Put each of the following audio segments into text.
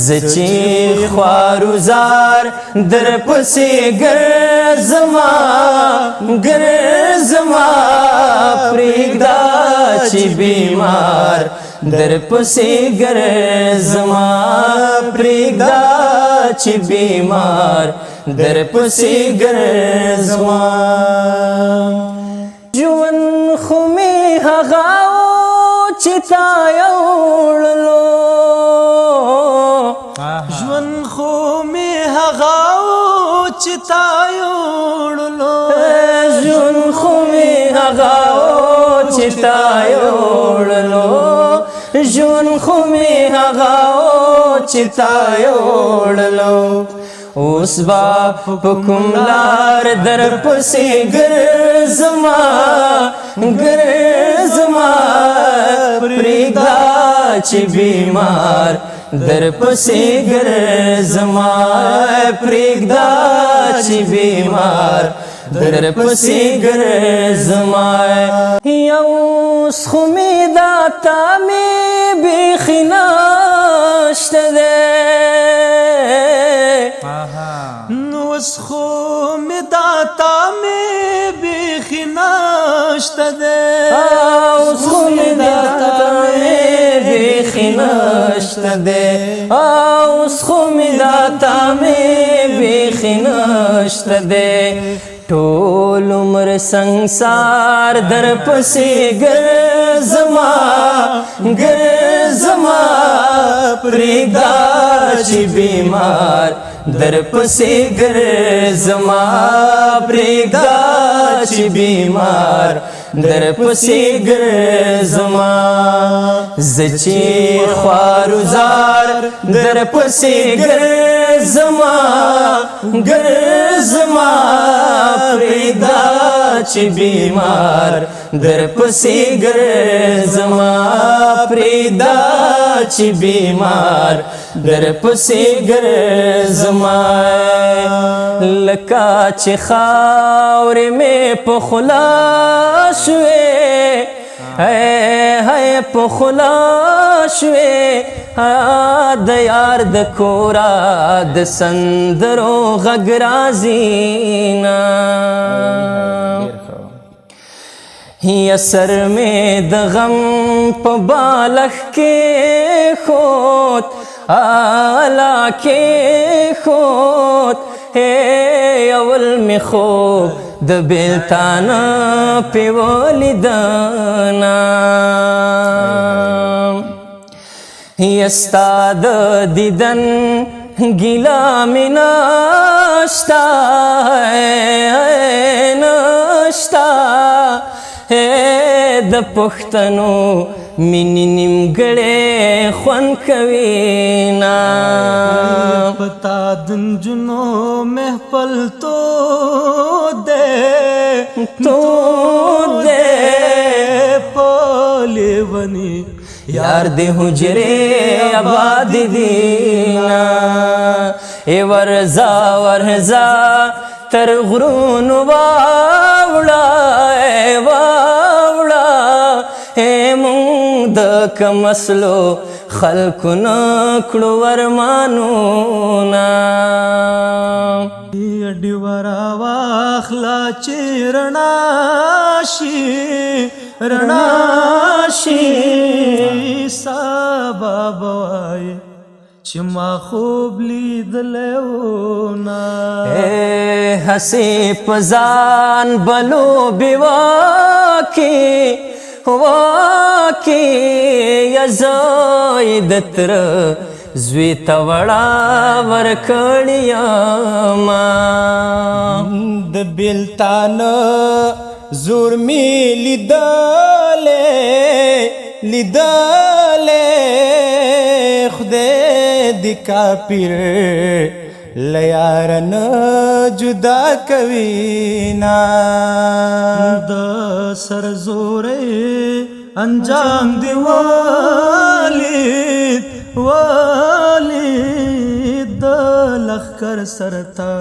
زچی خواروزار در پسې ګرځما ګرځما، پرېږده چې بیمار در پسې ګرځما، پرېږده چې بیمار در پسې ګرځما۔ ژوند خو مې هغه چې تا یوړلو، ژوند خو مې هغه چې تا یوړلو، ژوند خو مې هغه چې تا یوړلو، ژوند خو مې هغه چې تا یوړلو۔ اوس با په کوم لار در پسې ګرځما ګرځما، پرېږده چې بیمار در پسې ګرځما، پرېږده چې بیمار در پسې ګرځما۔ یو خو مې دا تامې بیخي نشته دی، نو اوس خو مې دا تامې بیخي نشته دی، اوس خو مې دا تامې بیخي نشته دی، اوس خو مې دا تامې بیخي نشته دی۔ ټول عمر سنگسار در پسې ګرځما ګرځما، پرېږده چې بیمار در پسې ګرځما، پرېږده چې بیمار در پسې ګرځما۔ زچی خواروزار در پسې ګرځما ګرځما، پرېږده چې بیمار در پسې ګرځما، پرېږده چې بیمار در پسې ګرځما۔ لکه چې خاورې مې په خوله شوې، هاي په خوله شوې، د یار د کورا د سندرو غږ راځینا۔ یا سر مې د غم په بالښ کې خود آلا کې خود، اول مې خوب د بیلتانه پې ولیدنا۔ یستا د دیدن ګیله مې نشتا نشتا، د پښتنو مینې نیمګړې خوند کوي نا۔ پتا د نجونو محفل تو دے، تو دے پالے ونی یار دے حجرے آباد دینا۔ اے ورزا ورزا تر غرونو واوړه واوړه، اے مونږ د کمسلو خلکو نه کړو ورمانونه۔ ډیورا واخلا چې رڼا شي رڼا شي، سبا وای چې ما خوب لیدلی ونه۔ اے هسې په ځان بلو بیواکي واکي، یزای د تر زوی ته وړا ورکړی ما۔ د بیلتانه زور می لیدلې لیدلې، خدای دی کاپیر لیار نه جدا کوي نا۔ د سر زورې انجام دی والید والید، د لخر سرتا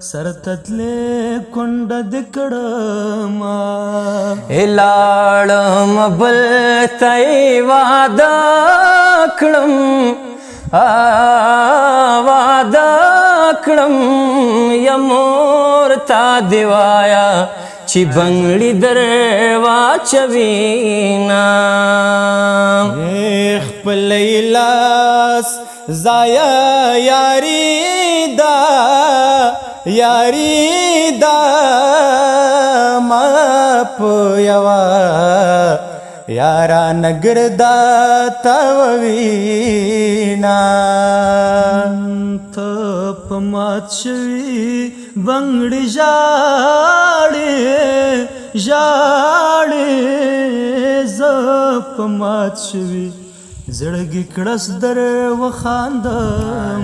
سرته تلې کونډه د کړما۔ لاړم بل ته وعده کړم، واده کړم، یمور تا دیوایا چې بنگړي در واچوینا. خپل لاس زایا یاری دا، یاری دا، ما په یوا یارا نګر دا توینا. ته په مات شوي بنگړي ژاړې ژاړې، زه په مات شوي زړګي کړس در وخاند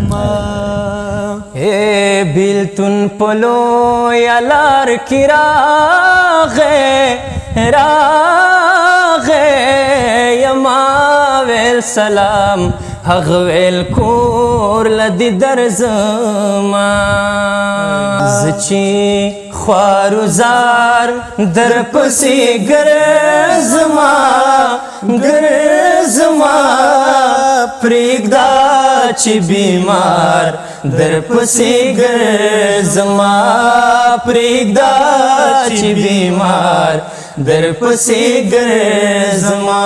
ما. اے بیلتون پلو یلار کی راغه راغه، یما ویل سلام، هغه ویل کور لدی درزما. زچی خوارزار در پسې ګرځما ګرځما، پرېږده چې بیمار در پسې ګرځما، پرېږده چې بیمار در پسې ګرځما.